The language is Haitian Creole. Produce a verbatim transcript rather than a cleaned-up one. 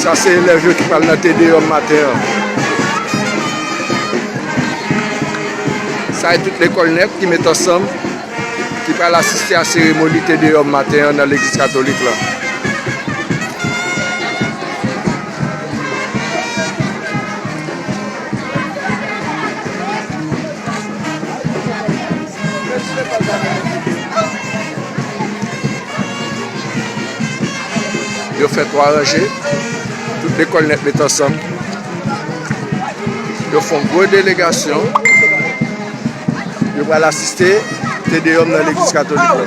Sa se elèv yo ki pral nan Te Deyòm maten an. Sa e tout lekòl nèt ki met ansanm, ki pral asiste a seremoni Te Deyòm maten an nan legliz katolik la. Yo fè twa ranje. Tout lekòl nèt met ansanm. Yo fè yon gwo delegasyon. Yo pral asiste Te Deyòm nan legliz katolik la.